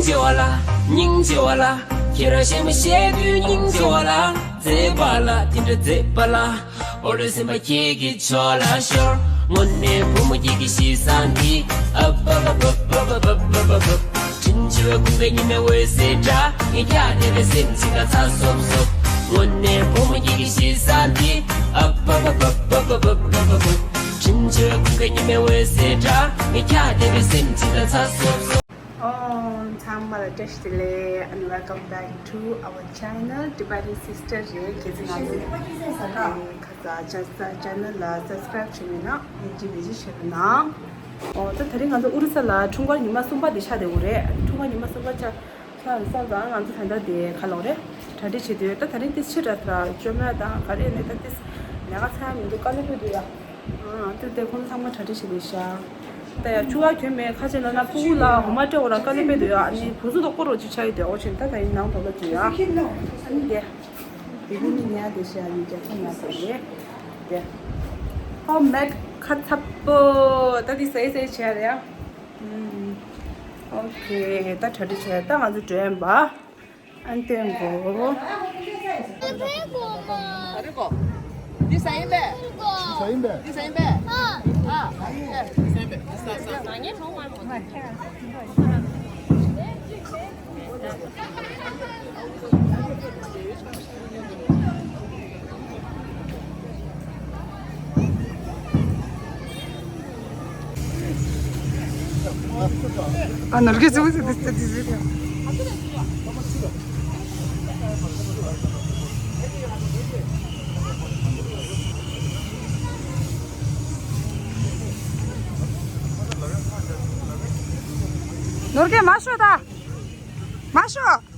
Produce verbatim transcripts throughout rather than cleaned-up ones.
ཆེ་བ་ལ། སྙིང་རྗེ་བ་ལ། ཁྱེད་རང་གཞས་མ་བཤད་དུས་སྙིང་རྗེ་བ་ལ། མཛེས་པ་ལ་དེ་འདྲ་མཛེས་པ་ལ། འོ་ལོ་སེམས་པ་ཁྱེད་ཀྱི་ཕྱོགས་ལ་ཤོར། དངོས་གནས་བུ་མོ་ཁྱེད་ཀྱི་གཤིས་བཟང་འདི། ཨ་བ་བ་བ། དྲིན་ཆེ་བའི་ཁུངས་ཀའི་ཉི་མའི་འོད་ཟེར་འདྲ། ངས་ཁྱེད་བལྟས་པའི་སེམས་ཅིག་ལ་ཚ་སོབ་སོབ། དངོས་གནས་བུ་མོ་ཁྱེད་ཀྱི་གཤིས་བཟང་འདི། ཨ་བ་བ་བ། དྲིན་ཆེ་བའི་ཁུངས་ཀའི་ཉི་མའི་འོད་ཟེར་འདྲ། ངས་ཁྱེད་བལྟས་པའི་སེམས་ཅིག་ལ་ཚ་སོབ་སོབ། ཨོ། ཚང་མ་ལ་བཀྲ་ཤིས་བདེ་ལེགས། And welcome back to our channel, Tibetan Sister རེད། གལ་སྲིད་ང་ཚོ་ཨ་ཁ་ས་ཅ་ས་channel ལ་subscribe བྱས་མེད་ན་ཨེ་ཅི་བེད་སྤྱོད་བྱེད་རོགས་གནང་། ཨོ་ད་དེ་རིང་ང་ཚོ་ཨོ་རི་ས་ལ་འཁྲུངས་སྐར་ཉི་མ་གསུམ་པ་དེ་ཆགས་བསྡད་ཡོད་རེད། འཁྲུངས་སྐར་ཉི་མ་གསུམ་པ་ཆགས་ཆགས་སོང་ཙང་ང་ཚོ་ད་ལྟ་དེ་ག་ལབ་དགོས་རེད། གྲ་སྒྲིག་བྱེད་དུས་ད་དེ་རིང་ཏོག་ཙམ་ཕྱི་དྲགས་ཙམ་བཅོས་མ་དང་ག་རེ་ནས་ད་ཏོག་ཙམ་ལས་ཀ་ཚང་མི་འདུག་དཀའ་ལས་ཁག་འདུག་ཡ། ཨ་དེ་དེ་ཁོང་ཚང་མ་གྲ་སྒྲིག་བྱེད་དེ་ཤག་ད་ཡ་ཆུ་བ་གྱོན་མེད། ཁ་ཆེ་ན་ན་ཕྲུ་གུ་ལ་འོ་མ་སྤྲད་འོ་ར་དཀའ་ལས་དཔེ་འདུག་ཡ། ཨ་ནི་བུ་ཚོ་དང་སྐོར་རོགས་ཅིག་ཆགས་ཡོད་དེ། འོ་ཆེན་ད་ད་ཡིན་ནང་དོ་ལ་གྱོན་ཡ། ཨ་ནི་དེ་བི་བི་ནི་ཉ་དེ་ཤ་ཡི་རྒྱ་ཚ་ཉ་ཚ་རེད་དེ། ཨོ་མེད་ཁ་ཚ་པོ་ད་དེ་ཟས་ཟས་བྱས་རེད་ཡ། ཨོ་ཁེ་ད་གྲ་སྒྲིག་བྱས། ད་ང་ཚོ་འགྲོ་ཡིན་པ། ཨན་ཏེ་མགོ། འདི་ཟ་ཡིན་པས། ཟ་ཡིན་པས། འདི་ཟ་ཡིན་པས། ཨ། ཨ། ཨ་ནོར་གྱི་ཟེར་བ་ཟེར་དེ་ཟེར་དེ་ཟེར་ཡ། ནོར་གྱི་མ་ཤོད་ད། མ་ཤོད།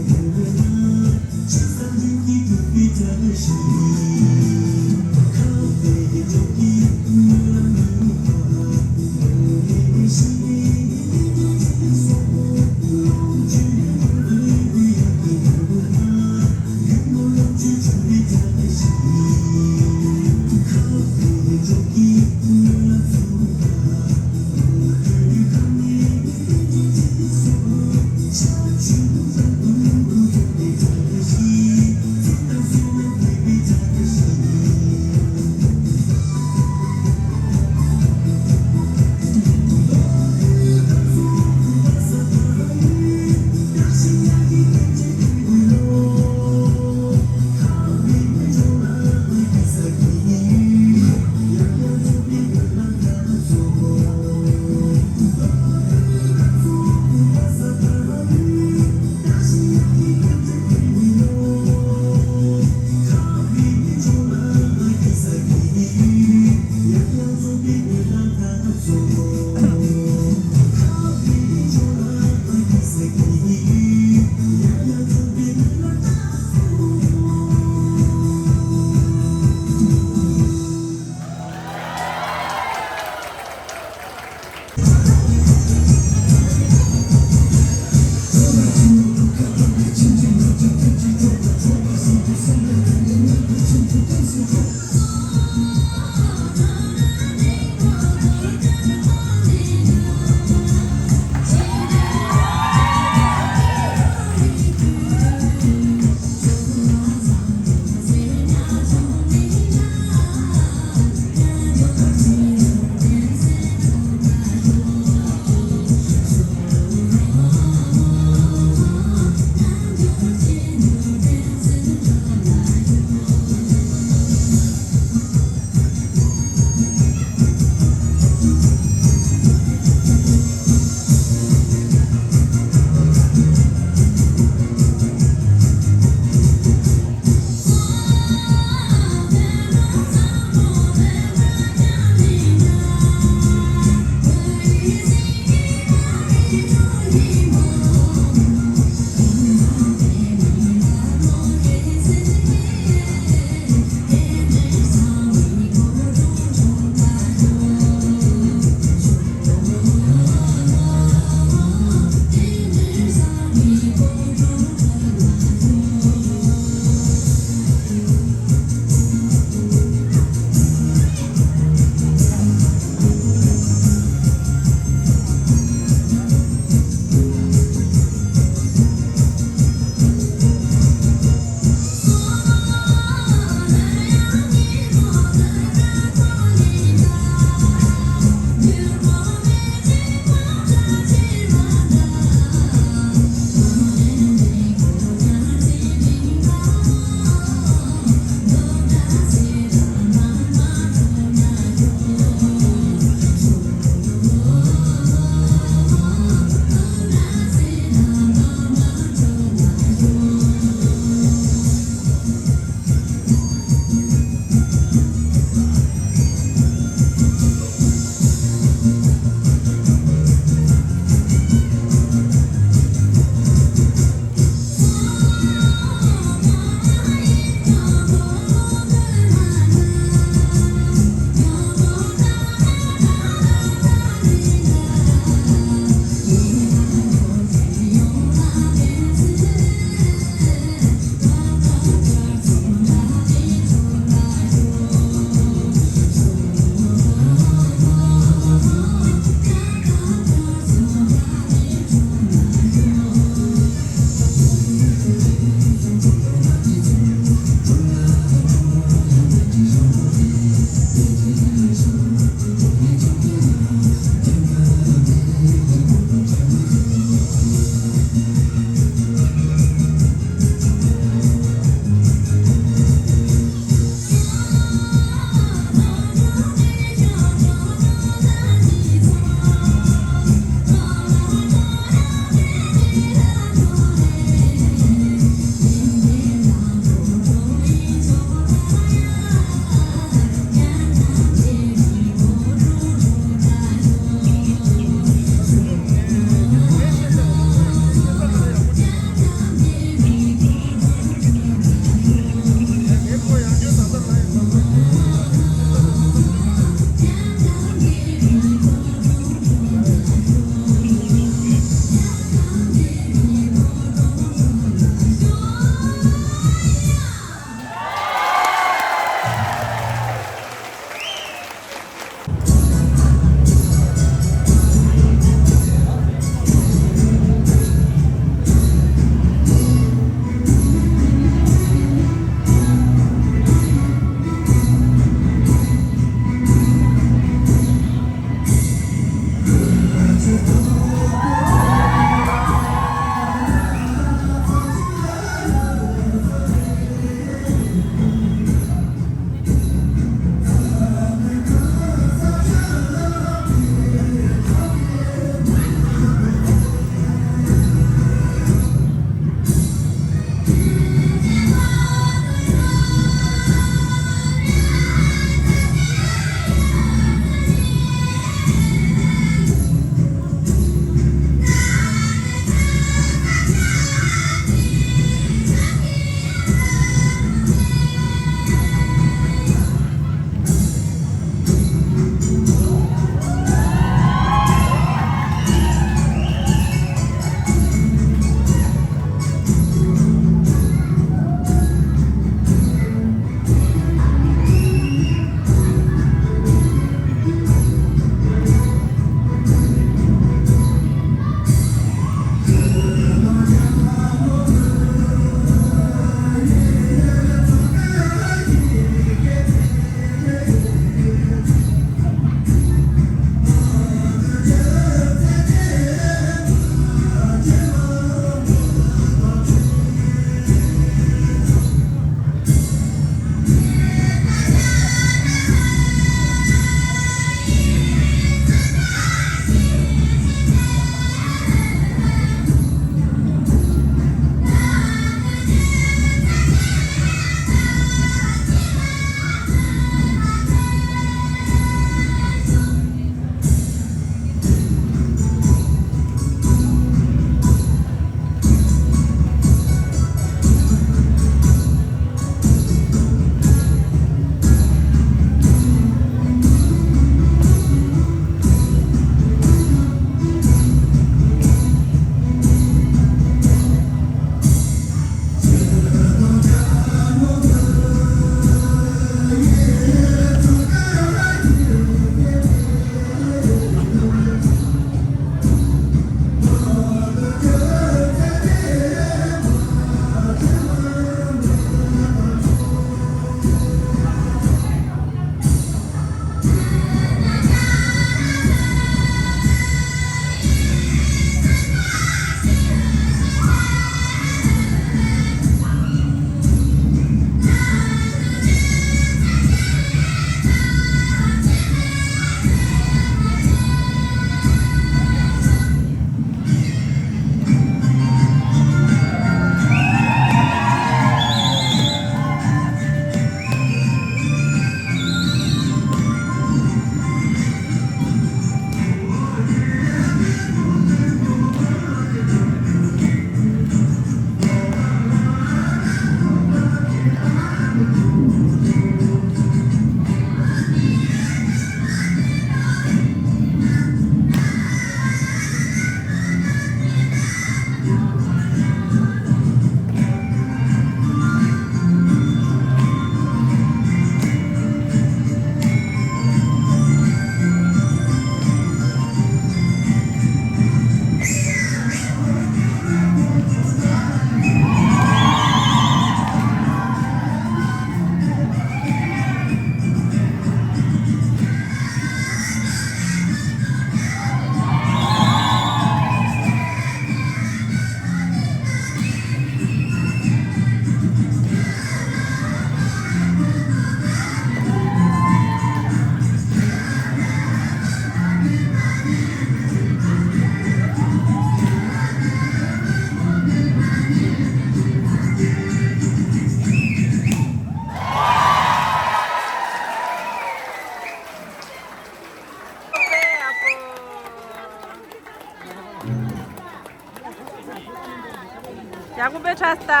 ཡག་པོ་དཔེ་འཁྲབ་སྟེ།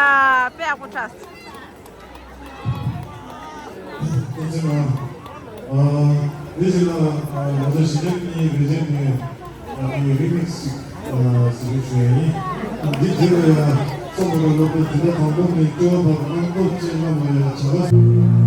དཔེ་ཡག་པོ་འཁྲབ་སྟེ། བསྟན་འཛིན་ལགས། ཨ། དེ་བཞིན་ལ། ཨ། ང་ཚོ་གཞིས་ཆགས་གཉིས་རེ་རེ་ནས། ཨ། ངའི་རི་མིག་སི་ཅིག་ཨ། ཟེར་གྱི་བྱུང་ཡིན། ཨ། འདི་རྗེས་ལ་ཡང་སོང་མི་འགྲོ་སློབ་གྲྭ་འཛིན་གྲྭ་དང་པོ་ནས་བཅུ་པ་བར་གནང་སྟོབས་ཅན་རྣམས་ལ་ཡང་བྱ་དགའ།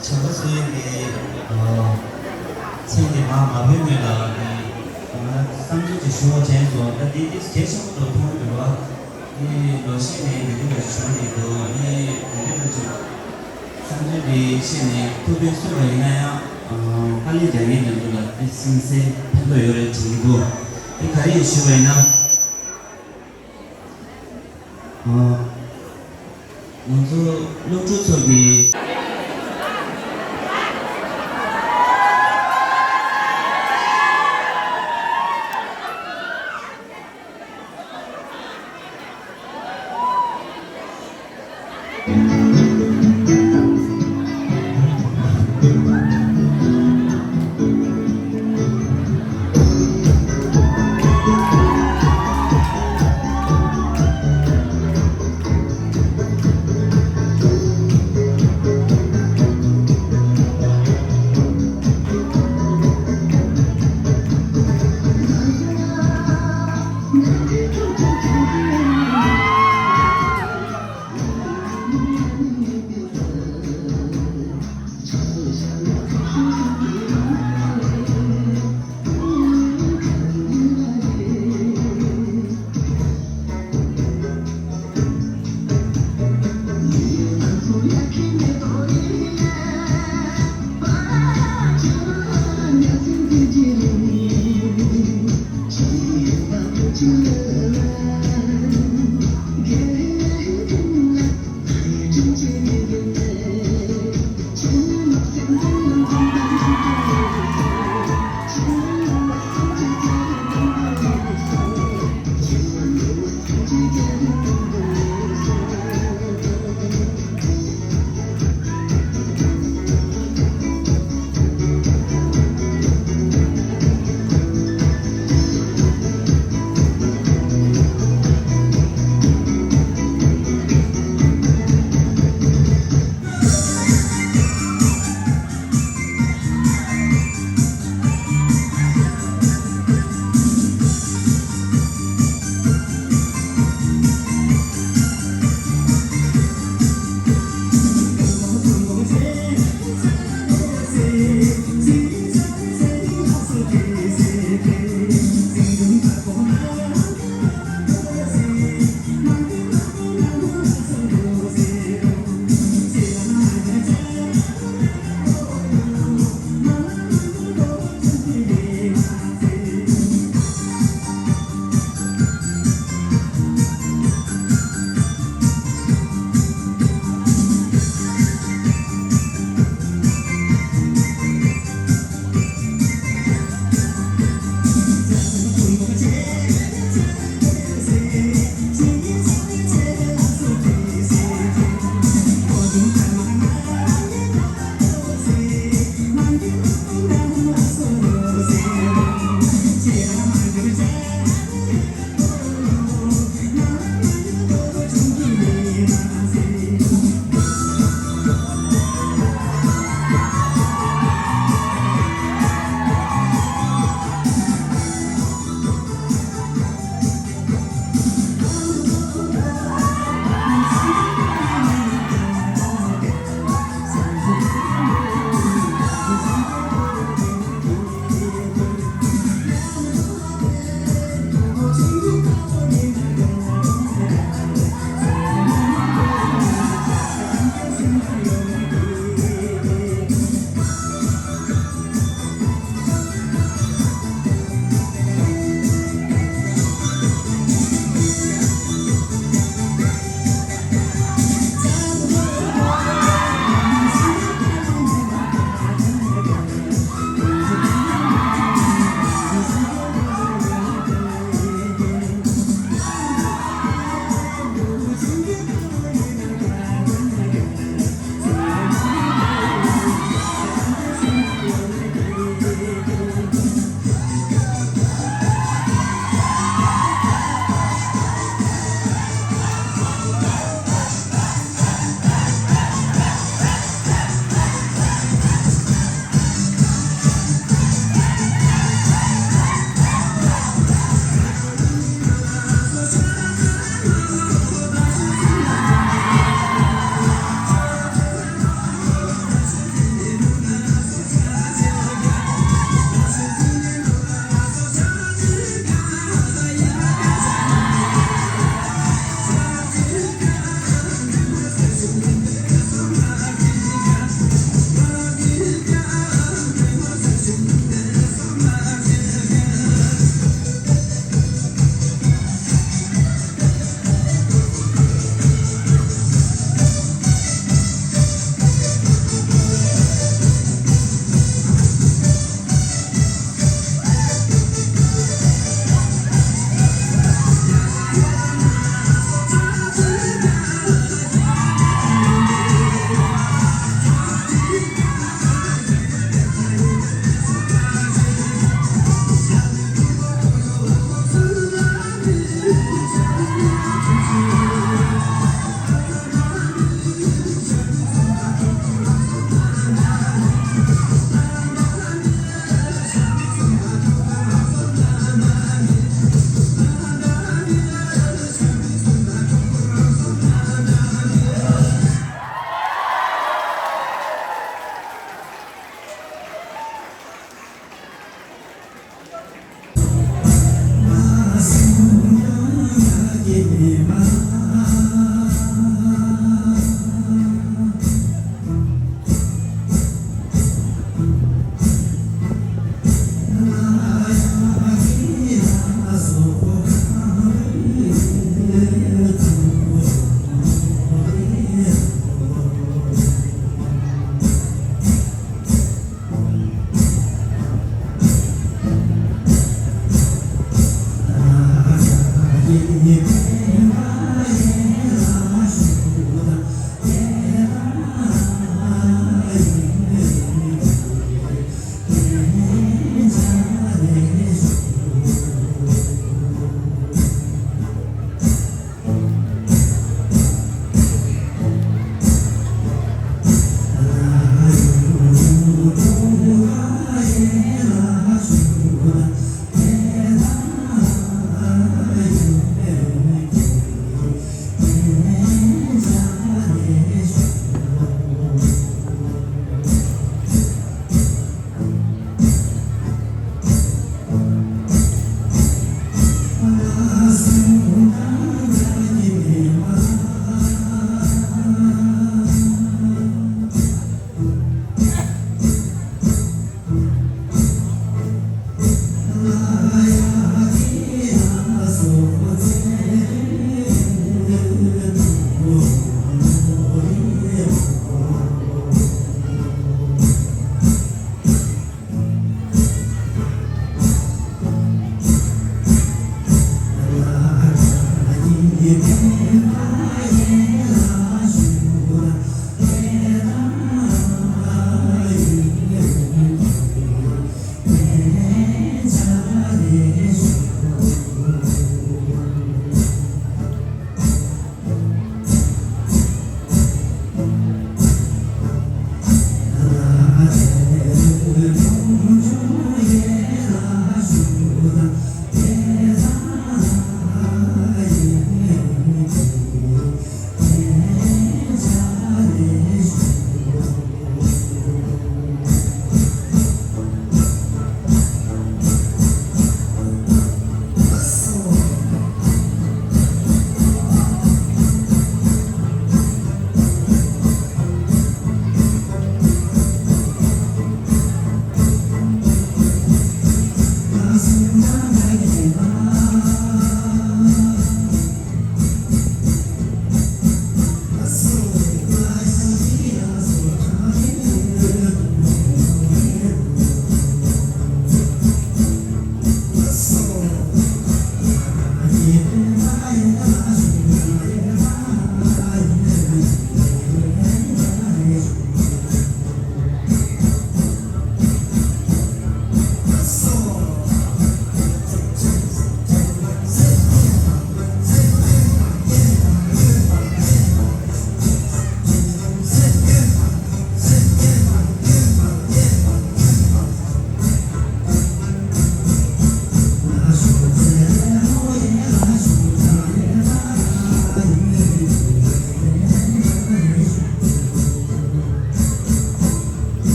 བྱམས་པ་སོ་ཡན་གྱི་མཚན་དེ་མ་མ་བོས་མེད་ལ་གི་ང་བསམ་ཚུལ་ཅིག་ཞུ་བ་དྲན་སོང་། ད་དེ་དེ་གལ་ཆེན་པོ་འདུག་མཐོང་གི་འདུག་བ། ཨེ་ལོ་ཤས་ནས་འདི་འདྲ་བྱུང་གི་འདུག་ཨེ་འདི་འདྲ་བྱུང་། བསམ་ཚུལ་འདི་བཤད་ནས་ཐུགས་ཕན་གསོས་པ་ཡིན་ན་ཡང་དཀའ་ལས་རྒྱག་མཁན་དེ་ཚོ་ལ་དེ་སིང་སེ་ཕན་ཐོགས་ཡོད་རེད་དྲན་གྱི་འདུག་དེ་ག་རེ་ཡིན་ཞུས་པ་ཡིན་ན། ང་ཚོ་སློབ་ཕྲུག་ཚོ་གི་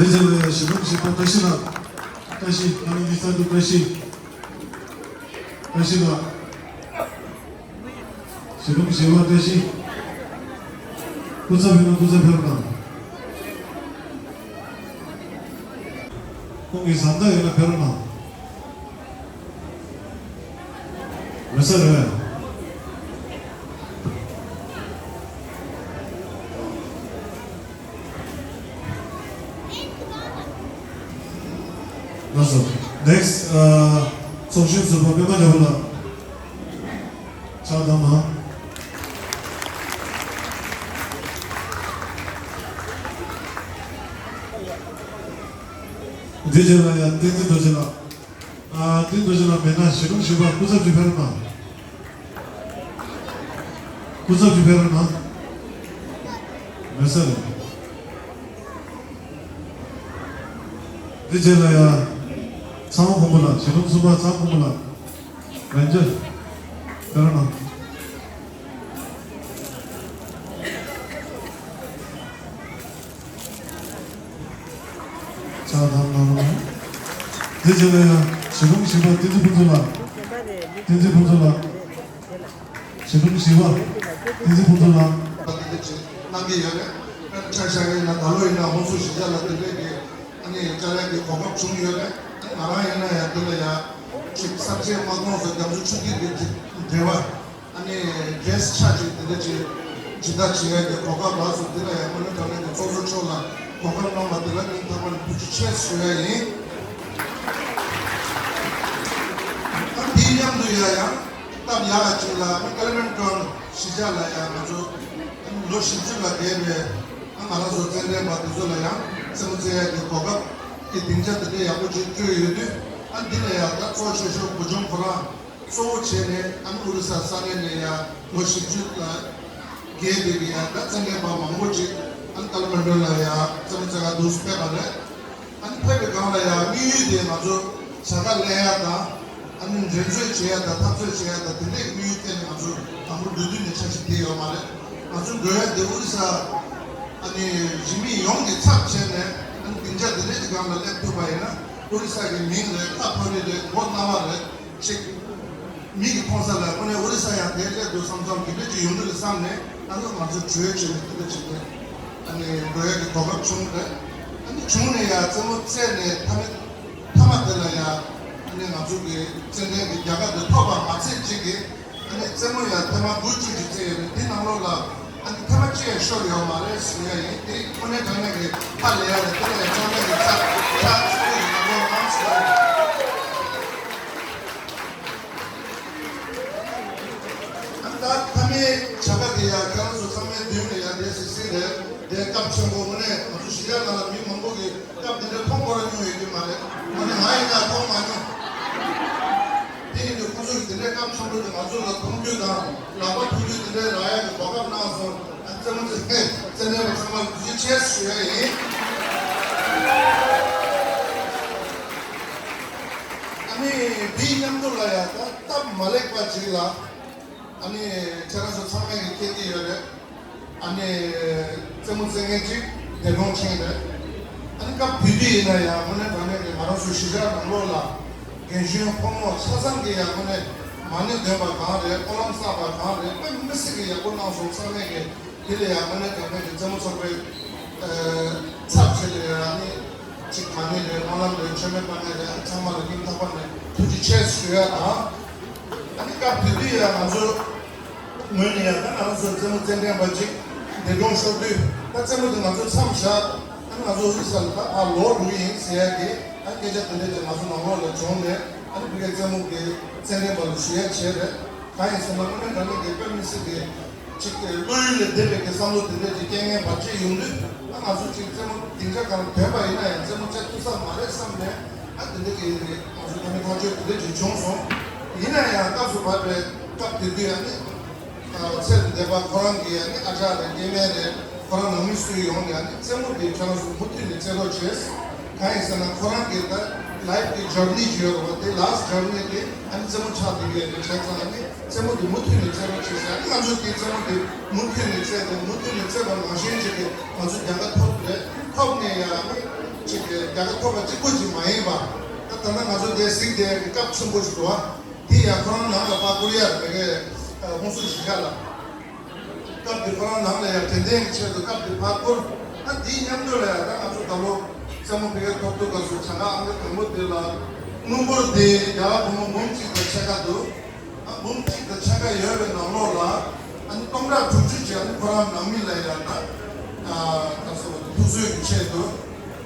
དེ་ཚོ་ལ་ཡང་ཞི་ལུང་ཞི་པ་བཀྲ་ཤིས་ལགས། བཀྲ་ཤིས། ཨ་ནི་འདི་ཚ་འདུག་བཀྲ་ཤིས། བཀྲ་ཤིས་ལགས། ཞི་ལུང་ཞི་བ་བཀྲ་ཤིས། སྐུ་ཚབ་ཡིན་ན་སྐུ་ཚབ་ཕེབས་དང་། ཁོང་གི་བཟའ་ཟླ་ཡོད་ན་ཕེབས་རོགས་གནང་། མི་ས་རེད། ལགས་སོ། Next ཚོགས་གཞོན་ཟུར་པ་པད་མ་རྒྱལ་པོ་ལགས། ཕྱག་བསྟར་གནང་། འདི་རྗེས་ལ་ཡང་བསྟན་འཛིན་རྡོ་རྗེ་ལགས། ཨ། བསྟན་འཛིན་རྡོ་རྗེ་ལགས་མེད་ན་ཞི་ལུང་ཞི་བ་སྐུ་ཚབ་ཅིག་ཕེབས་རོགས་གནང་། སྐུ་ཚབ་ཅིག་ཕེབས་རོགས་གནང་། མེད་ས་རེད། འདི་རྗེས་ལ་ཡང་ཚེ་དབང་ཕུན་པོ་ལགས། ཞི་ལུང་གསུམ་པ་ཚེ་དབང་ཕུན་པོ་ལགས། རེན་ཇར། ཕེབས་རོགས་གནང་། ཕྱག་བསྟར་གནང་རོགས། དེ་རྗེས་ལ་ཡང་ཞི་ལུང་ཞི་བ་བསྟན་འཛིན་ཕུན་ཚོགས་ལགས། བསྟན་འཛིན་ཕུན་ཚོགས་ལགས། ཞི་ལུང་ཞི་བ་བསྟན་འཛིན་ཕུན་ཚོགས་ལགས། དེ་འདྲ་ཅིག་གནང་གི་ཡོད་རེད། ཆ་བཞག་ཡིན་ན་ད་ལོ་ཡིན་ན་ཧོན་སུར་གཞིས་ཆགས་ལ་དེ་འདྲའི་གི་ཨ་ནི་བཅར་ཡག་གི་གོ་སྐབས་བྱུང་ཡོད་རེད། ང་རང་ཡིན་ན་ཡང་དེ་ལ་ཡང་ཅིག་གསར་བརྗེའི་དམག་དོན་སོགས་རྒྱ་མཚོ་ཆུ་ཐིགས་ཀྱི་འབྲེལ་བ། ཨ་ནི་གེ་སི་ཆ་ཅིག་དེ་འདྲ་ཅིག་སྦྱིན་བདག་བྱེད་ཡག་གི་གོ་སྐབས་རག་སོང་། དེ་ལ་ཡང་དངོས་གནས་དྲང་གནས་ཀྱི་ཚོགས་གཙོ་མཆོག་ལ་གོ་སྐབས་གནང་བ་དེ་ལ་སྙིང་ཐག་པ་ནས་ཐུགས་རྗེ་ཆེ་ཞུ་ཡ་ཡིན། ཨ་དེའི་མཉམ་དུ་ཡ་ཡང་སྟབས་ཡག་ཅིག་ལ་ཨ་ཀ་ལི་མན་ཀྲོན་གཞིས་ཆགས་ལ་ཡང་ང་ཚོ་ཨ་ལོ་བཞི་བཅུ་ལ་བསྡད་པའི་ཨ་ང་རང་ཚོ་རྩེད་འགྲན་པ་དེ་ཚོ་ལ་ཡང་རྩེད་མོ་རྩེ་ཡག་གི་གོ་སྐབས་ཀྱི་སྡིངས་ཆ་དེ་འདྲ་ཡག་པོ་ཅིག་བསྐྲུན་ཡོད་དུས། ཨ་འདི་ལ་ཡང་ད་གཙོ་ཆེ་ཤོས་བུ་ཆུང་ཁོ་རང་གཙོ་བོ་བྱས་ནས་ཨ་ནི་ཨོ་རི་ས་ས་གནས་ནས་ཡང་ལོ་བཞི་བཅུ་ལ་བརྒལ་བསྡད་པའི་ཡང་ད་རྩེད་འགྲན་པ་མང་པོ་ཅིག་ཨ་ནི་ཀ་ལ་མན་ཌོན་ལ་ཡང་རྩེད་མོ་རྩེ་ག་འདུག་སེ་ཕེབས་པ་རེད། ཨ་ནི་ཕེབས་པའི་སྒང་ལ་ཡང་དམིགས་ཡུལ་དེ་ང་ཚོ་བྱ་དགའ་ལེན་ཡག་དང་། ཨ་ནི་འགྲན་རྩོད་བྱེད་ཡག་དང་། འཐབ་རྩོད་བྱེད་ཡག་དང་། དེ་འདྲའི་དམིགས་ཡུལ་གཏན་ནས་ང་ཚོ་དང་པོ་འགྲོ་དུས་ནས་འཆར་གཞི་དེ་ཡོད་མ་རེད། ང་ཚོ་འགྲོ་ཡག་དེ་ཨོ་རི་ས་ཨ་ནི་རིས་མེད་ཡོངས་ཀྱི་ཚབ་བྱས་ནས། ཨ་ནི་སྡིངས་ཆ་དེ་འདྲའི་གི་སྒང་ལ་སླེབས་ཐུབ་པ་ཡིན་ན་ཨོ་རི་ས་གི་མིང་རེད། ཁ་ཕོ་རེ་རེད། མགོ་ན་བ་རེད། ཅིག་མིག་གིས་མཐོང་ས་ལ་དངོས་གནས་ཨོ་རི་ས་ཡང་དེར་སླེབས་འདུག་བསམ་བསམ་དེ་འདྲ་ཅིག་ཡོང་གི་རེད་བསམ་ནས། ཨ་ནི་ང་ཚོ་གྲོས་བྱས་ནས་དེ་འདྲ་བྱས་ནས་ཨ་ནི་འགྲོ་ཡག་གི་གོ་སྐབས་བྱུང་རེད། ཨ་ནི་བྱུང་ནས་ཡང་རྩེད་མོ་རྩེས་ནས་མཐའ་མ་མཐའ་མ་དེ་ལ་ཡང་ཨ་ནི་ང་ཚོ་གི་རྩེད་འགྲན་གྱི་རྒྱལ་ཁ་དེ་ཐོབ་པ་མ་ཚད་ཅིག་གི་ཨ་ནི་རྩེད་མོ་ཡང་ཐེངས་མ་དགུ་བཅུ་ཅིག་རྩེས་ཡོད་རེད། དེ་ནང་ལོགས་ལ་ཨ་ནི་ཐེངས་མ་གཅིག་ཡང་ཤོར་ཡོད་མ་རེད་ཟེར་ཡ་ཡིན། དེ་དངོས་གནས་དྲང་གནས་ཀྱི་ཧ་ལས་ཡ་རེད། དེ་ལ་ཡང་ཚང་མས་ཀྱི་ཚ་ཚ་ཚ་ཚ་ཚ་ཚ་ཚ། ཨ་ནི་ད་མཐའ་མའི་བྱ་དགའ་དེ་ཡང་ཁྱེད་རང་ཚོ་ཚང་མའི་མདུན་ལ་ཡང་བསྡད་སྲིད་སྲིད་རེད། དེ་སྐབས་ཆེན་པོ་དངོས་གནས་ང་ཚོ་གཞིས་ཆགས་ནང་ལ་མི་མང་པོ་གིས་སྐབས་དེ་འདྲ་མཐོང་སྐོར་མྱོང་ཡོད་ཀྱི་མ་རེད། དངོས་གནས་ང་ཡིན་ན་མཐོང་མ་མྱོང་། དེ་ཡིན་དུས་ཁོང་ཚོ་གིས་དེ་འདྲའི་སྐབས་ཆེན་པོ་དེ་ང་ཚོ་ལ་མཐོང་རྒྱུ་དང་ལག་པ་ཐུག་རྒྱུ་དེ་འདྲའི་རག་ཡག་གི་གོ་སྐབས་གནང་སོང་། ཨ་རྩེད་མོ་རྩེ་རྩེད་འགྲན་པ་ཚང་མར་ཐུགས་རྗེ་ཆེ་ཞུ་ཡ་ཡིན། ཨ་ནི་དེའི་མཉམ་དུ་ལ་ཡ་ད་སྟབས་མ་ལེགས་པ་ཅིག་ལ། ཨ་ནི་ཁྱེད་རང་ཚོ་ཚང་མས་ཀྱི་མཁྱེན་གྱི་ཡོད་རེད། ཨ་ནི་རྩེད་མོ་རྩེ་མཁན་ཅིག་འདས་གྲོངས་ཕྱིན་རེད། ཨ་ནི་སྐབས་དེ་དུས་ཡིན་ན་ཡང་དངོས་གནས་དྲང་གནས་ཀྱི་ང་རང་ཚོ་གཞིས་ཆགས་ནང་ལོགས་ལ་རྒན་གཞོན་ཕོ་མོ་ཆ་ཚང་གི་ཡང་དངོས་གནས་མ་ཎི་འདོན་པ་གང་རེད། སྨོན་ལམ་བསགས་པ་གང་རེད། དཔེ་མི་སྲིད་ཀྱི་ཡག་པོ་གནང་སོང་། ཚང་མས་ཀྱི་དེ་ལ་ཡང་དངོས་གནས་དྲང་གནས་ཀྱི་རྩེད་མོ་ཚོགས་པའི་ཚབ་བྱས་ནས་ཡང་ནི་ཅིག་མ་ཎི་རེད། སྨོན་ལམ་རེད། མཆོད་མེ་སྤར་མཁན་རེད། ཚང་མ་ལ་སྙིང་ཐག་པ་ནས་ཐུགས་རྗེ་ཆེ་ཞུ་ཡ་དང་། ཨ་ནི་སྐབས་དེ་དུས་ཡང་ང་ཚོ་ངོས་ནས་ཡང་ད་ང་རང་ཚོ་རྩེད་མོ་རྩེད་འགྲན་པ་ཅིག་འདས་གྲོངས་ཤོར་དུས་ད་རྩེད་མོ་དེ་ང་ཚོ་མཚམས་བཞག་ཨ་ནི་ང་ཚོ་ཨོ་རི་ས་ལ་ད་ཕར་ལོག་འགྲོ་གི་ཡིན་ཟེར་ཡ་གི་ཨ་ནི་སྐད་ཆ་དེ་འདྲ་ཅིག་ང་ཚོ་ནང་ལོགས་ལ་བྱུང་ནས། ཨ་ནི་ཕ་གིའི་རྩེད་མོ་གི་རྩེད་འགྲན་པ་ལ་ཞུ་ཡ་བྱས་རེད། གང་ཡིན་ཟེར་ན་དངོས་གནས་དྲང་གནས་ཀྱི་དཔེ་མི་སྲིད་ཀྱི་ཅིག་བློ་ཡུལ་ལས་འདས་པའི་གི་བསམ་བློ་དེ་འདྲ་ཅིག་སྐྱེ་མཁན་བར་ཆད་ཡོང་དུས། ཨ་ང་ཚོ་ཅིག་རྩེད་མོ་སྡིངས་ཆ་གང་ཐོན་པ་ཡིན་ན་ཡང་རྩེད་མོ་རྩེ་ཐུབ་ས་མ་རེད་བསམ་ནས། ཨ་དེ་འདྲ་གི་ང་ཚོ་ཕ་མའི་ཐག་གཅོད་དེ་འདྲ་ཅིག་བྱུང་སོང་། ཡིན་ན་ཡང་སྐབས་སུ་བབས་པའི་སྐབས་དེ་དུས་ཨ་ནི་ཚེ་འདས་པ་ཁོ་རང་གི་ཨ་ནི་ཨ་ཅག་རེད། སྐྱེ་དམན་རེད། ཁོ་རང་ནང་མི་སུ་ཡོང་ནས་ཨ་ནི་རྩེད་མོ་དེ་ཁྱེད་རང་ཚོ་མུ་མཐུད་ནས་རྩེ་རོགས་བྱས། གང་ཡིན་ཟེར་ན་ཁོ་རང་གི་ད་ལའིབ་ཀྱི་ཇར་ནི་ཅིག་ཡོད་རེད་བ། དེ་ལཱ་སི་ཊི་ཇར་ནི་དེ་ཨ་ནི་རྩེད་མོ་ཆགས་བསྡད་ཀྱི་ཡོད་རེད། བྱས་ཙང་ཨ་ནི་རྩེད་མོ་དེ་མུ་མཐུད་ནས་རྩེ་རོགས་བྱས་ཟེར། ཨ་ནི་ང་ཚོ་དེ་རྩེད་མོ་དེ་མུ་མཐུད་ནས་རྩེས་ཏེ་མུ་མཐུད་ནས་རྩེས་པ་ནང་བཞིན་བྱས་ཏེ་ང་ཚོ་རྒྱལ་ཁ་ཐོབ་རེད། ཐོབ་ནས་ཡང་ཨ་ནི་ ཅིག་གི་རྒྱལ་ཁ་ཐོབ་པ་གཅིག་པོ་ཅིག་མ་ཡིན་པ། ད་ད་ལྟ་ང་ཚོ་འདིར་གཟིགས་དེ་སྐབས་ཆེན་པོ་ཞིག་འདུག་བ། དེ་ཡང་ཁོ་རང་ནང་ལ་ཕར་བསྐུར་ཡ་རེད། དེ་གའི་ཧོན་སུར་གཞིས་ཆགས་ལ། སྐབས་དེ་ཁོ་རང་ནང་ལ་ཡང་དྲན་རྟེན་གྱི་ཆེད་དུ་སྐབས་དེ་ཕར་བསྐུར། ད་དེའི་མཉམ་དུ་ལ་ཡང་ད་ང་ཚོ་ད་ལོ་རྩེད་མོ་ཕ་གིར་ཐོབ་དུས་སྐབས་སུ་བྱ་དགའ་ཨང་ཀི་དང་པོ་དེ་ལ་སྣུམ་འཁོར་དེ་རྒྱ་གར་བུ་མོ་འབུམ་གཅིག་དང་ཕྱེད་ཀ་འདུག་ཨ་འབུམ་གཅིག་དང་ཕྱེད་ཀ་ཡོད་པའི་ནང་ལོགས་ལ་ཨ་ནི་སྟོང་ཕྲག་དྲུག་ཅུ་ཅིག་ཨ་ནི་ཁོ་རང་ནང་མི་ལ་ཡང་ད་ཨ་ད་སོ་ཐུགས་གསོའི་གི་ཆེད་དུ་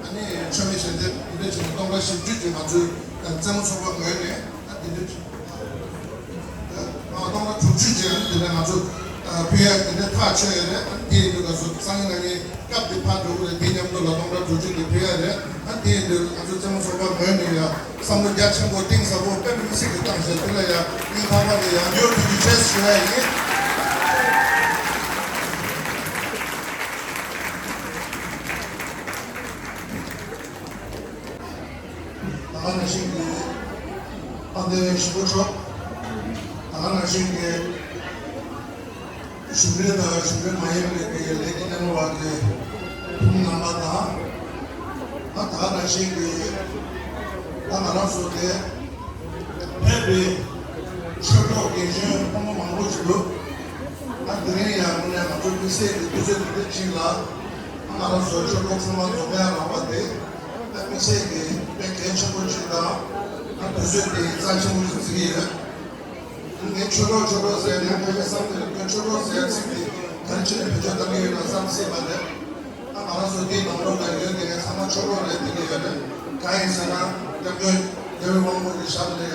ཨ་ནི་མཆོད་མེ་ཞལ་འདེབས་འདི་འདྲ་བྱས་ནས་སྟོང་ཕྲག་བཞི་བཅུ་ཅིག་ང་ཚོའི་རྩེད་མོ་ཚོགས་པ་ངོས་ནས་ད་འདི་འདྲ་ཨ་སྟོང་ཕྲག་དྲུག་ཅུ་ཅིག་ཨ་ནི་འདི་འདྲ་ང་ཚོ་ཕུལ་ཡ་འདི་འདྲ་ཐག་ཆོད་ཡོད་རེད། ཨ་ནི་དེ་ཡིན་དུས་ང་ཚོ་སང་ཉིན་གནངས་ཉིན། སྐབས་དེ་ཕར་འགྲོ་གི་རེད། དེ་མཉམ་དུ་ལ་སྟོང་ཕྲག་དྲུག་ཅུ་དེ་ཕུལ་ཡ་རེད། ཨ་དེ་ཡིན་དུས་ང་ཚོ་རྩེད་མོ་ཚོགས་པ་ངོས་ནས་ཡང་བསམ་བློ་རྒྱ་ཆེན་པོ་གཏིང་ཟབ་པོ་དཔེ་མི་སྲིད་ཀྱི་བཏང་བྱས། དེ་ལ་ཡང་སྙིང་ཐག་པ་ནས་ཡང་བསྐྱར་ཐུགས་རྗེ་ཆེ་ཞུ་ཡ་ཡིན། ད་ག་ནང་བཞིན་གྱི་དཔལ་ལྡན་ཞིག་པོ་མཆོག་ད་ག་ནང་བཞིན་གྱི་གཞུང་འབྲེལ་དང་གཞུང་འབྲེལ་མ་ཡིན་པའི་གི་ལས་ཀྱི་སྣེ་མོ་བ་གི་ཕུང་རྣམ་པ་དང་། ད་ད་ག་ནང་བཞིན་གྱི་ད་ང་རང་ཚོ་དེ་ཕེབས་པའི་ཆོས་གྲོགས་རྒན་གཞོན་ཕོ་མོ་མང་པོ་ཞིག་འདུག་ད་དེ་རིང་ཡང་དངོས་གནས་ང་ཚོ་དམིགས་བསལ་གྱི་དུས་ཚོད་འདི་འདྲ་ཅིག་ལ་ང་རང་ཚོ་ཆོས་གྲོགས་ཚང་མ་འཛོམས་ཡ་རག་པ་དེ་ད་དམིགས་བསལ་གྱི་དཔེ་གལ་ཆེན་པོ་ཅིག་དང་། ད་དུས་ཚོད་དེ་རྩ་ཆེན་པོ་ཞིག་བརྩི་གི་ཡོད། ངས་ཆོས་གྲོགས་ཆོས་གྲོགས་ཟེར་ནས་ཕལ་ཆེར་བསམ་གྱི་རེད། ཁོས་ཆོས་གྲོགས་ཟེར་ཚིག་དེ་ག་རེ་བྱས་ནས་བེད་སྤྱོད་གཏང་གི་ཡོད་ན་བསམ་སྲིད་པ་རེད། ད་ང་རང་ཚོ་འདིའི་ནང་ལོགས་ལ་ཡོད་མཁན་ཚང་མ་ཆོས་གྲོགས་རེད་བསྡད་ཀྱི་ཡོད་རེད། གང་ཡིན་ཟེར་ན་སྐྱབས་མགོན་རྒྱལ་བའི་དབང་པོ་གི་ཞབས་ལ་ཡང་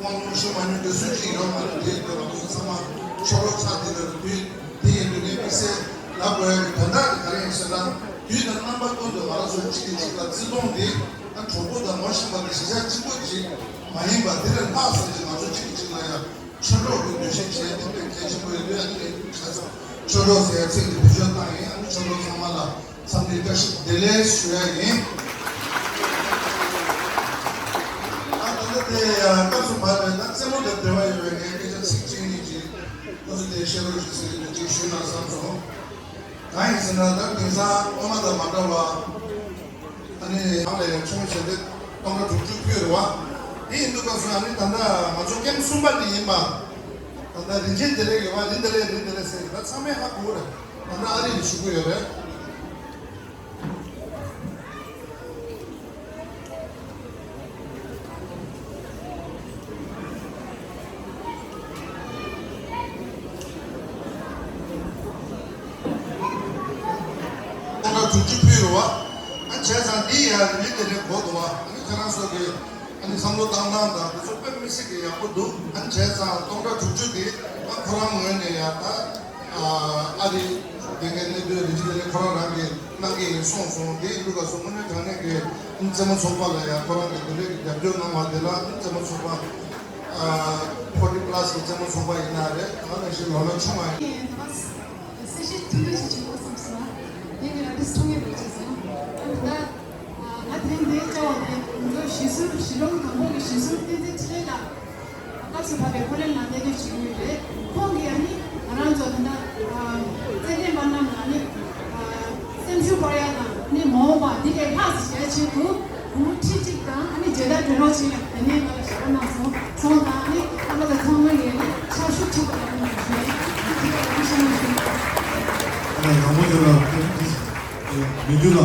དབང་ལུང་ཤེས་མ་མྱོང་རྒྱུ་སུ་གཅིག་ཡོད་མ་རེད། དེ་ཡིན་དུས་ང་ཚོ་ཚང་མ་ཆོས་གྲོགས་ཆགས་བསྡད་ཀྱི་རེད། དུས་དེ་ཡིན་དུས་ངས་དམིགས་བསལ་ལབ་དགོས་ཡག་གི་དོན་དག་དེ་ག་རེ་ཡིན་ཟེར་ན། དུས་དང་རྣམ་པ་ཀུན་ཏུ་ང་རང་ཚོ་གཅིག་གིས་གཅིག་ལ་བརྩི་མཐོང་དེ་ད་གྲོགས་པོ་དང་ངོ་ཤེས་པ་དང་གཞིས་ཆགས་གཅིག་པོ་གཅིག་མ་ཡིན་པ་དེ་ལས་ལྷག་ཙམ་ཅིག་ང་ཚོ་གཅིག་གིས་གཅིག་ལ་ཡང་ཆོས་གྲོགས་ཀྱི་འདུ་ཤེས་བྱས་ཏེ་དཔེ་གལ་ཆེན་པོ་ཡོད་དུས། ཨ་ནི་ཁ་སང་ཆོས་གྲོགས་ཟེར་ཡ་ཚིག་འདི་བེད་སྤྱོད་བཏང་ཡིན། ཨ་ནི་ཆོས་གྲོགས་ཚང་མ་ལ་འཚམས་འདྲི་བཀྲ་ཤིས་བདེ་ལེགས་ཞུ་ཡ་ཡིན། ཨ་ད་ལྟ་དེ་ཡང་སྐབས་སུ་བབས་པའི་ད་རྩེད་མོ་དང་འབྲེལ་བ་ཡོད་པའི་ངའི་སྐད་ཆ་ཚིག་གཅིག་གཉིས་ཅིག་ཁོ་ཚོ་དེ་བཤད་རོགས་ཞུ་ཟེར་གྱི་འདུག་ཅིག་ཞུས་ན་བསམ་སོང་། གང་ཡིན་ཟེར་ན་ད་དེང་སང་སྔོན་མ་དང་མ་འདྲ་བ། ཨ་ནི་ནང་ལ་ཡང་ཆུང་ཆེ་དེ་སྟོང་ཕྲག་དྲུག་ཅུ་ཕུལ་རེད་བ། དེ་ཡིན་དུས་སྐབས་སུ་ཨ་ནི་ད་ལྟ་ང་ཚོ་ཀེམ་གསུམ་པ་དེ་ཡིན་པ། ད་ལྟ་རིན་ཆེན་བདེ་ལེགས་ཡོད་བ། རིན་བདེ་ལེགས། རིན་བདེ་ལེགས་ཟེར་གྱི་ད་ཚང་མས་ཧ་གོ་གི་རེད། ད་ལྟ་ཨ་རི་ལ་བཞུགས་ཀྱི་ཡོད་རེད། སྟོང་ཕྲག་དྲུག་ཅུ་ཕུལ་རེད་བ། ཨ་བྱས་ཙང་འདི་ཡང་རིན་དེ་ནས་གོ་འདུག་བ། ཨ་ནི་ཁྱེད་རང་ཚོ་གི་ཨ་ནི་བསམ་བློ་བཏང་སྟངས་དང་དེ་ཚོ་དཔེ་མི་སྲིད་ཀྱི་ཡག་པོ་འདུག་ཨ་ནི་བྱས་ཙང་སྟོང་ཕྲག་དྲུག་ཅུ་དེ་ཨ་ཁོ་རང་ངོས་ནས་ཡང་ད། ཨ་རི་དེ་གའི་གནད་དོན་རིགས་དེ་ནས་ཁོ་རང་རང་གིས་གནང་གི་ཡིན་གསུངས་སོང་། དེ་ཡིན་དུས་སྐབས་སུ་དངོས་གནས་དྲང་གནས་ཀྱི་རྩེད་མོ་ཚོགས་པ་ལ་ཡང་ཁོ་རང་གིས་དེ་འདྲའི་རྒྱབ་སྐྱོར་གནང་བ་དེ་ལ་རྩེད་མོ་ཚོགས་པ་ཕོར་ཊི་པ་ལ་སི་གི་རྩེད་མོ་ཚོགས་པ་ཡིན་ན་རེད། ད་ནང་བཞིན་ལོ་ན་ཆུང་བ་ཡིན། གསལ་བཤད་ཐུང་ཐུང་ཞིག་བྱེད་དགོས་བསམ་སོང་། ངས་ཀྱི་ཨར་ཊིསི་ཐུང་ངེས་པོ་བྱས་སོང་། ཨ་ནི་ད། ང་དེ་རིང་འདིར་བཅར་བ་དེ་ང་ཚོ་གཞིས་སྲུང་། གཞིས་གྲོང་དང་པོ་གི་གཞིས་སྲུང་བསྟན་འཛིན་འཕྲིན་ལས་ལགས་སྐབས་སུ་བབས་པའི་ཧོ་ལན་ལ་གནས་སྡོད་བྱེད་ཀྱི་ཡོད་རེད། ཁོང་གིས་ཨ་ནི་ང་རང་ཚོ་ད་ལྟ་རྩེད་འགྲན་པ་རྣམས་ལ་ཨ་ནི་སེམས་ཤུགས་སྤར་ཡ་དང་ཨ་ནི་མ་འོངས་པ་འདི་ལས་ལྷག་ཙམ་བྱེད་ཡ་ཆེད་དུ་སྒོར་མོ་ཁྲི་གཅིག་དང་ཨ་ནི་བརྗེ་ལྟར་སྤྲད་རོགས་བྱེད་ཡ་དེ་ནས་ང་ལ་ཞལ་པར་གནང་སོང་། སོང་ཙང་ཨ་ནི་ཨ་མ་དང་ཚང་མ་ཡིན་ཕྱག་ཤུགས་ཆེ་པོ་གནང་རོགས་ཞུ་ཡ་ཡིན། ཨ་ནི་དེ་ལ་ཡང་ཤེས་མ་ཞུ། ཨ་ནི་དང་པོ་དེ་ལ་མི་འགྱུར་ལ།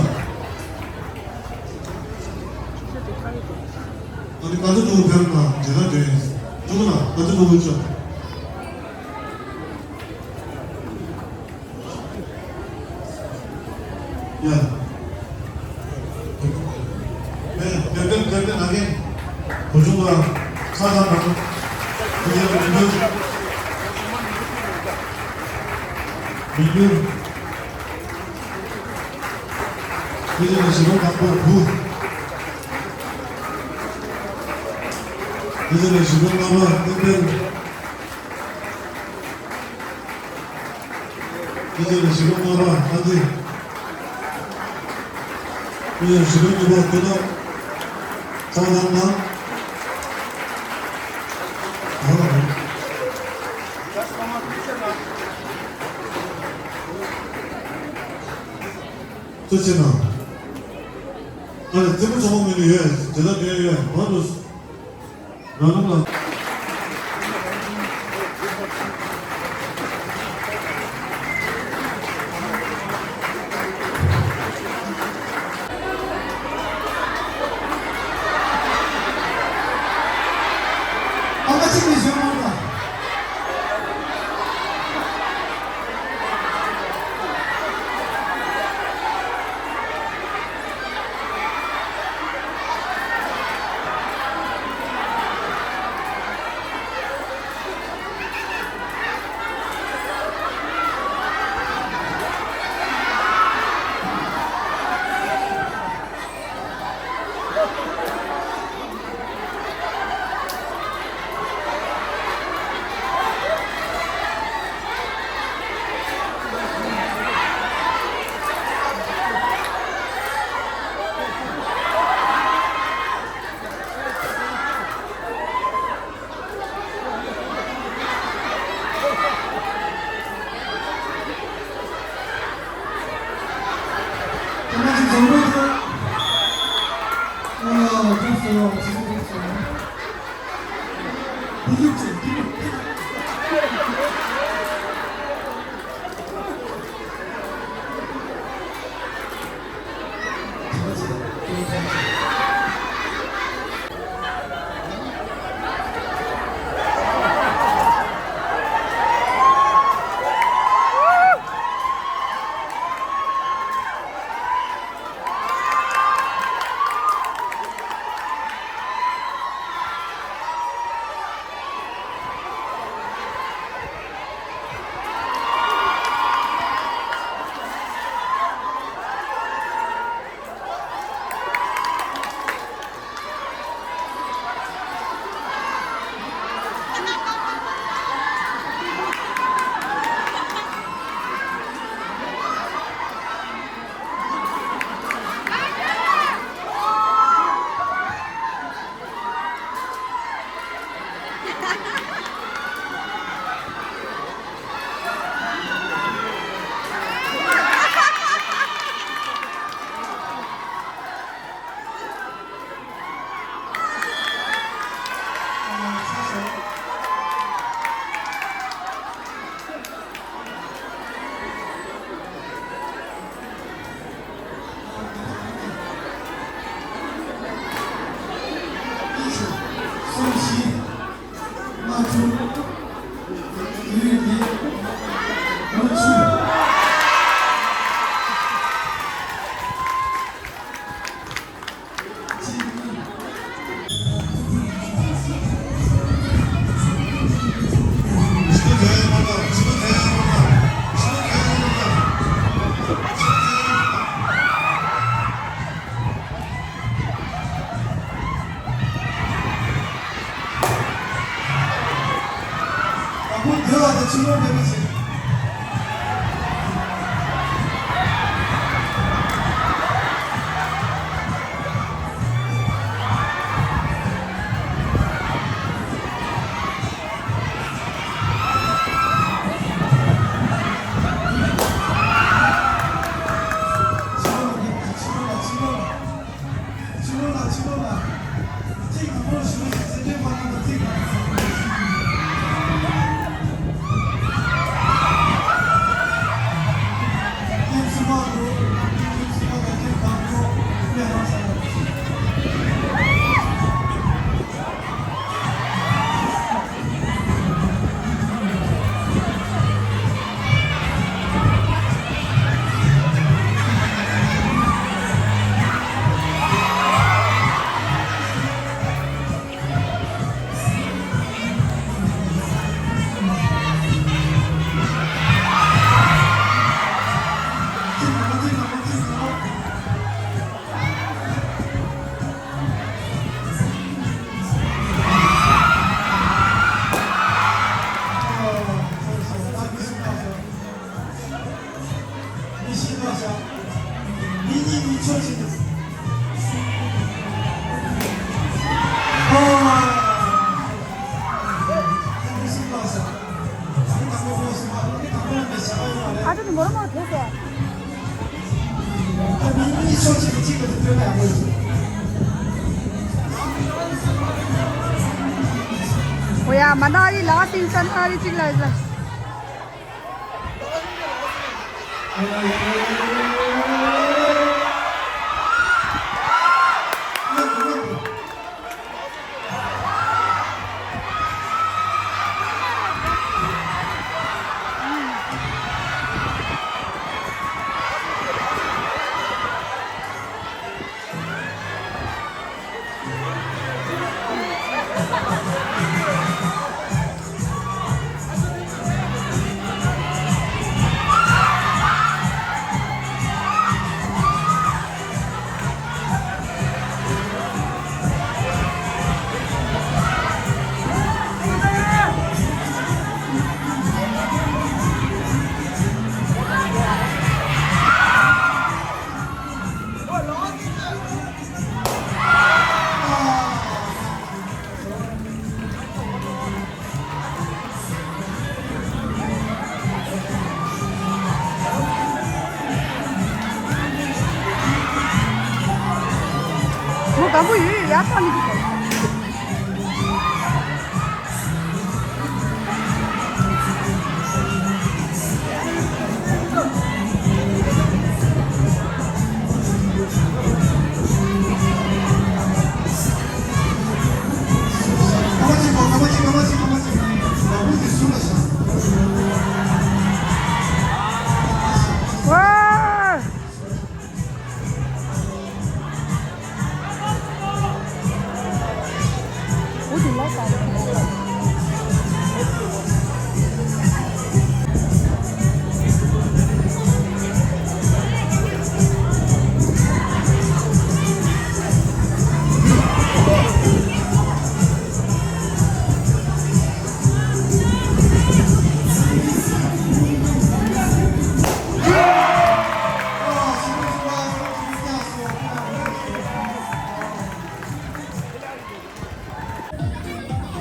ཨ་ནི་ཀ་ཚ་ཀྲུའུ་ཕེབས་ན་དེ་ན་དེ་ཡིན། ཀྲུའུ་ན་ཀ་ཚ་ཀྲུའུ་ཆོ། ཡ། ཡ། དེ་དེ་དེ་དེ་ན་གིན། བུ་ཆུང་ལ་ས་ས་ན། དེ་ཡ་མི་འགྱུར། མི་འགྱུར། དེ་ཡ་ཞི་ལོ་དང་པོ་བུ། དེ་ཡ་ཞི་ལོ་དང་པོ་བུ། དེ་ཚོ་ནི་ཞི་ལུ་སྔ་པ་ཨ་ཏི། དེ་ཚོ་ཞི་ལུ་གཉིས་པ་སྐུ་ཐོག་ཚང་ཚང་དང་། ཨ་ལ་རེད། ཚོ་ཆེ་ན། རྩེད་མོ་ཚོགས་པ་ངོས་ནས་ཡོད། དེ་ལྟར་འབྲེལ་ཡོད། མ་འགྲོ། རང་རང་ལ། ཨ་མ་གཅིག་ནས་བཞོན་གནང་དང་། ཡ། མ་ན་རི་ལ་སིང་ས་ན་རི་ཅིག་ལ་ཡ།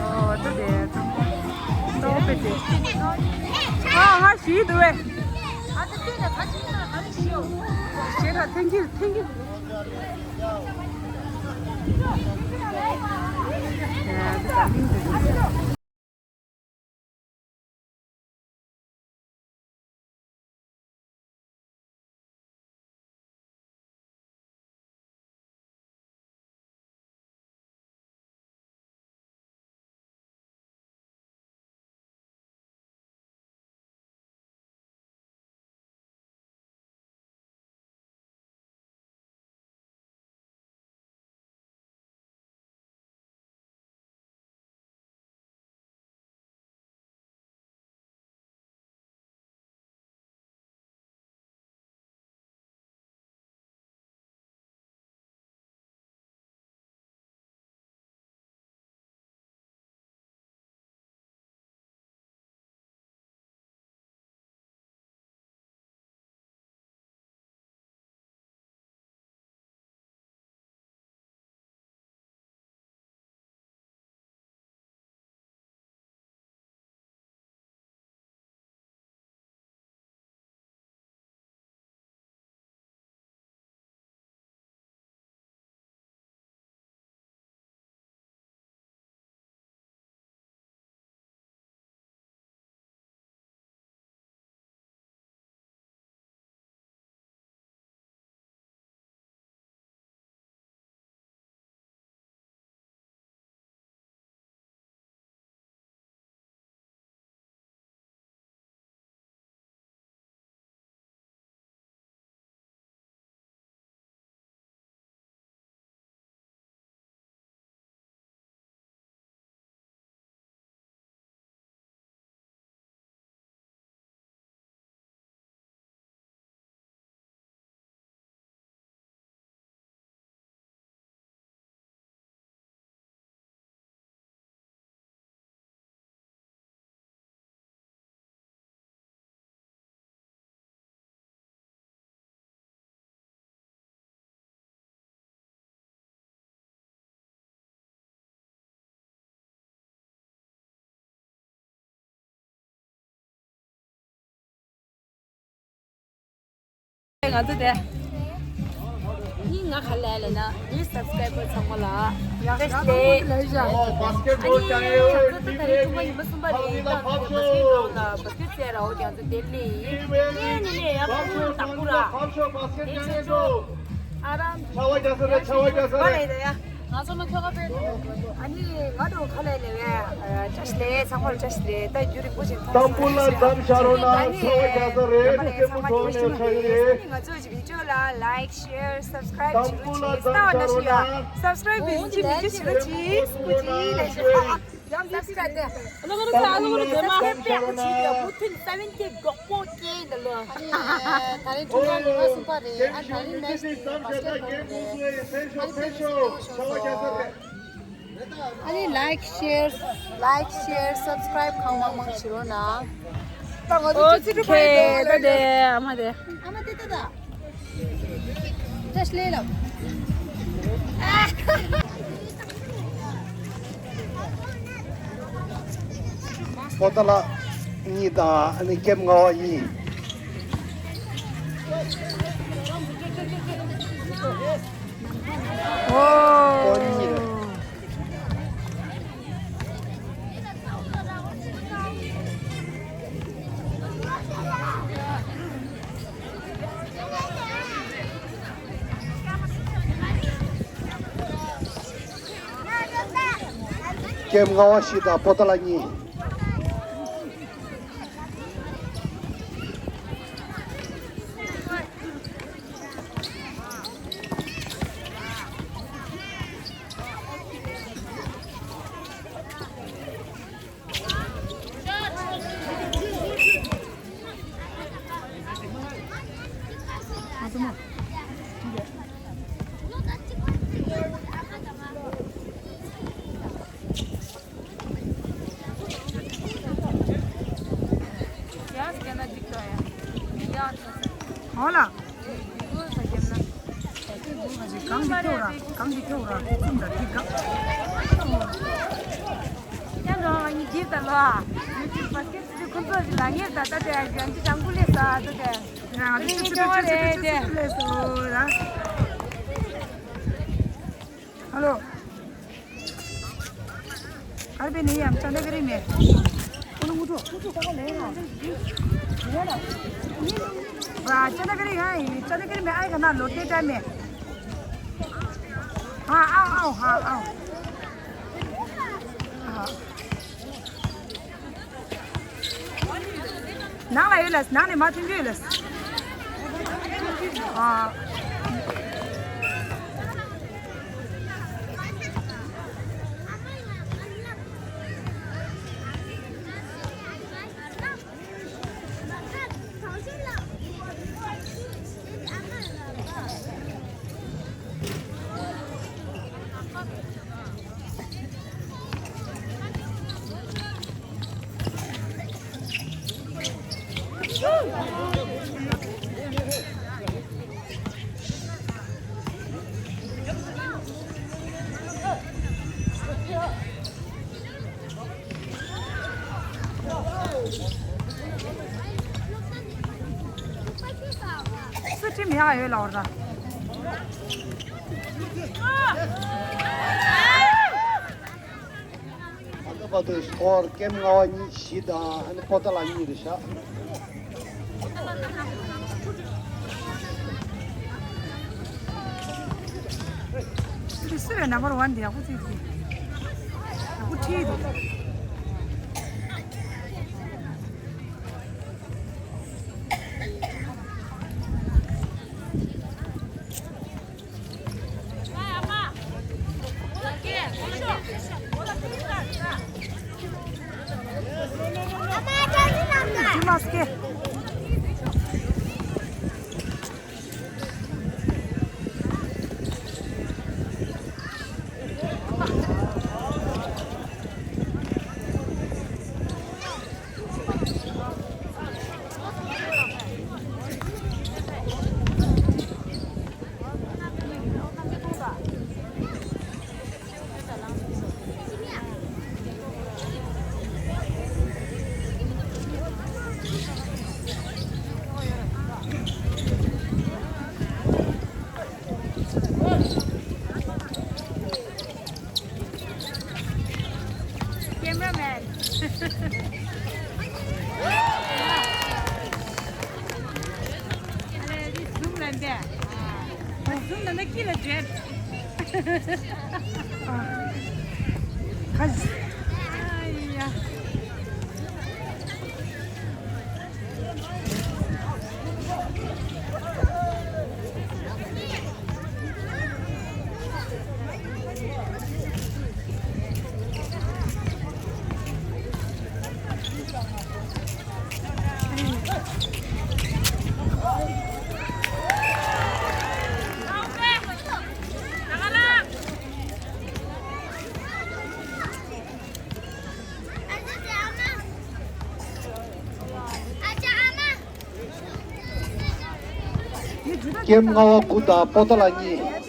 ཨོ། ད་དེ་ཏོག་པེ་དེ། ཨ། ང་ཞིག་འདུག་བས། ཞེ་དྲག་ཐེངས་གཅིག་ཐེངས་གཅིག་ང་ཚོ་དེ། ང་ག་ལ་ལ་ན་new subscriber ཚང་མ་ལ་བཀྲ་ཤིས་བདེ་ལེགས། ཨོ་བཱ་སི་ཀེ་ཊི་བྷོལ་ཅང་ཡོད། ཨ་ནི་ང་ཚོ་ད་རེས་ཐུག་པ་ཉི་མ་གསུམ་པ་རེད། ད་ང་ཚོ་བཱ་སི་ཀེ་ཊི་བྷོལ་ལ་བཱ་སི་ཀེ་ཊི་རྩེད་ར་འོ་རྒྱ་མཚོ་དེ་ལི་ཡིན། ངས་ནི་ནས་ཡ་ཕུ་ནུ་དང་པོ་ར་དེ་ཆུ་ཆུ་ཨ་རམ་ཆ་བ་རྒྱ་ས་རེད། ཆ་བ་རྒྱ་ས་རེད། ང་ཚོ་མ་ཁྱོ་ག་པས། ཨ་ནི་ང་དང་ཁ་ལས་ལས་བས་བཀྲ་ཤིས་བདེ་ལེགས། ཚང་མར་བཀྲ་ཤིས་བདེ་ལེགས། ད་རྒྱུ་རིང་པོ་ཞིག་མཐོང་སོང་། ལྟམ་བུ་ལ་འདམ་བཞག་རོགས་གནང་། ཆ་བ་རྒྱ་ས་རེད། ཨ་ནི་ཚང་མ་ཐུགས་རྗེ་ཆེ། ང་ཚོའི་བི་ཌི་ཡོ་ལ་ལའིཀ་ཤེར་སབ་སི་ཀ་རའིབ་བྱེད་རོགས་གྱིས། ལྟ་བ་ན་ཞུ་ཡ། སབ་སི་ཀ་རའིབ་མི་བྱེད་མི་བྱེད་ཞུ་རོགས་གྱིས། སྐུ་མཁྱེན་ལེགས་ཤོག་ཡང་སབ་སི་ཀ་རའིབ་ཏེ། ཨ་ལ་ལ་ལ་ལ་ལ་ལ་ལ། ཕེབས་པའི་སྐུ་མཁྱེན་ཡ་བུ་ཐུན་སེ་ཝེན་ཀེ་འགོག་པོ་སྐྱེས་འདི་ལོ། ད་རིང་ཁྲུང་ཁྲུང་ཉི་མ་གསུམ་པ་རེད། ཨ་ད་རིང་མེ་ཆི་ནི་བཱ་སི་ཀེ་ཊི་བྷོལ་རེད། ཨ་ནི་ཕེབས་པའི་སྐུ་མཁྱེན་ཤོག་སོང་། ཨ་ནི་ལའིཀ་ཤེར་ལའིཀ་ཤེར་སབ་སི་ཀ་རའིབ་གང་མང་མང་བྱེད་རོགས་གནང་། ད་ང་ཚོ་ཨོ་ཅི་ཁེ། ད་དེ་ཨ་མ་དེ། ཨ་མ་དེ་ད་ད། བཀྲ་ཤིས་བདེ་ལེགས། པོ་ཏ་ལ་གཉིས་དང་ཨ་ནི་ཀེམ་ལྔ་བ་གཉིས། ཨོ། ཀེམ་ལྔ་བ་བཞི་དང་པོ་ཏ་ལ་གཉིས། ཨོ་ལ། གང་གི་ཐོག་ར། གང་གི་ཐོག་ར། ཙུམ་ར་ཐིག་ག་ཡང་འགྲོ་བ་ཉིད་ཀྱིས་ད་ལོ། ཡུ་ཊུབ་བ་སྐད་ཅིག་ཁོ་ཚོ་ཞིག་ལ་ངེས་ད་ལྟ་དེ་ཡང་ཅི་ཅང་ཀུ་ལེ་ས་ད་དེ། ཡང་ཅི་ཅི་ཅི་ཅི་ཅི་ཅི་ལེ་སོ་ར། ཧ་ལོ། ཨར་པེ་ནི་ཡང་ཅ་ན་ཀ་རི་མེ། ཁོ་ནུ་ངུ་ཏོ་ངུ་ཏོ་ཀ་ལེ་ཡང་། ཅ་ན་ཀ་རི་ཡང་ཅ་ན་ཀ་རི་མེ་ཨའི་ག་ན་ལོ་ཏེ་ཏ་མེ། ཧ་ཨའོ་ཨའོ་ཧ་ཨའོ། ནང་ལ་ཡོད་ལ། ནང་ནས་མ་ཐོན་རྒྱུ་ཡོད་ལ། ཨ། སུ་ཁྲིམས་ཡག་ཡོད་ལ་འོར་ད། ད་ལྟ་བར་དུ་སྐོར་ཀེམ་ལྔ་བ་གཉིས་བཞི་དང་ཨ་ནི་པོ་ཏ་ལ་གཉིས་རེད་ཤག་དེ་སུ་རེད། ནམ་བར་ཝན་དེ་ཡག་པོ་བརྩིས་ཏེ། ཡག་པོ་ཁྲིད་འདུག Feel a dread. ཁ། ཨ་ཡ། ཀེམ་ལྔ་པ་དགུ་དང་པོ་ཏ་ལ་གཉིས།